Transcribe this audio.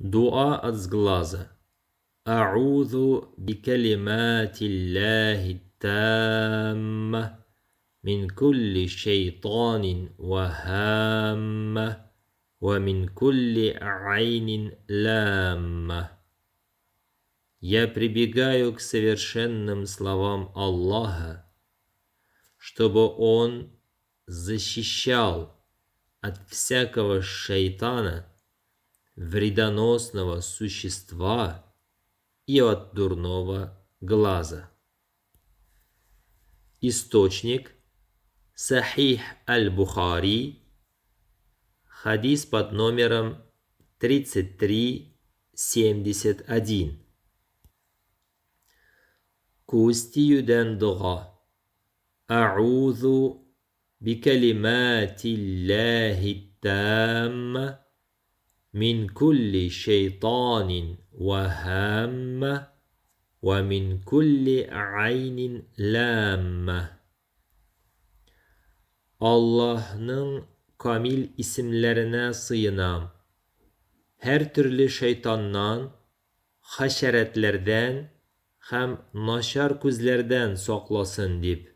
Дуа от сглаза. Әгъузу бикәлиматиллаһи тамма мин кулли шәйтанин вә һамма вә мин кулли гайнин ламма. Я прибегаю к совершенным словам Аллаха, чтобы Он защищал от всякого шайтана, вредоносного существа и от дурного глаза. Источник Сахих Аль-Бухари, хадис под номером 3371. Күз тиюдән дога. Әгъузу бикәлиматиллаһи тамма мин кулли шәйтанин вә һамма вә мин кулли гайнин ламма. Аллаһның камил исемләренә сыенам, һәртөрле шайтаннан, хәшәрәтләрдән һәм начар күзләрдән сакласын дип.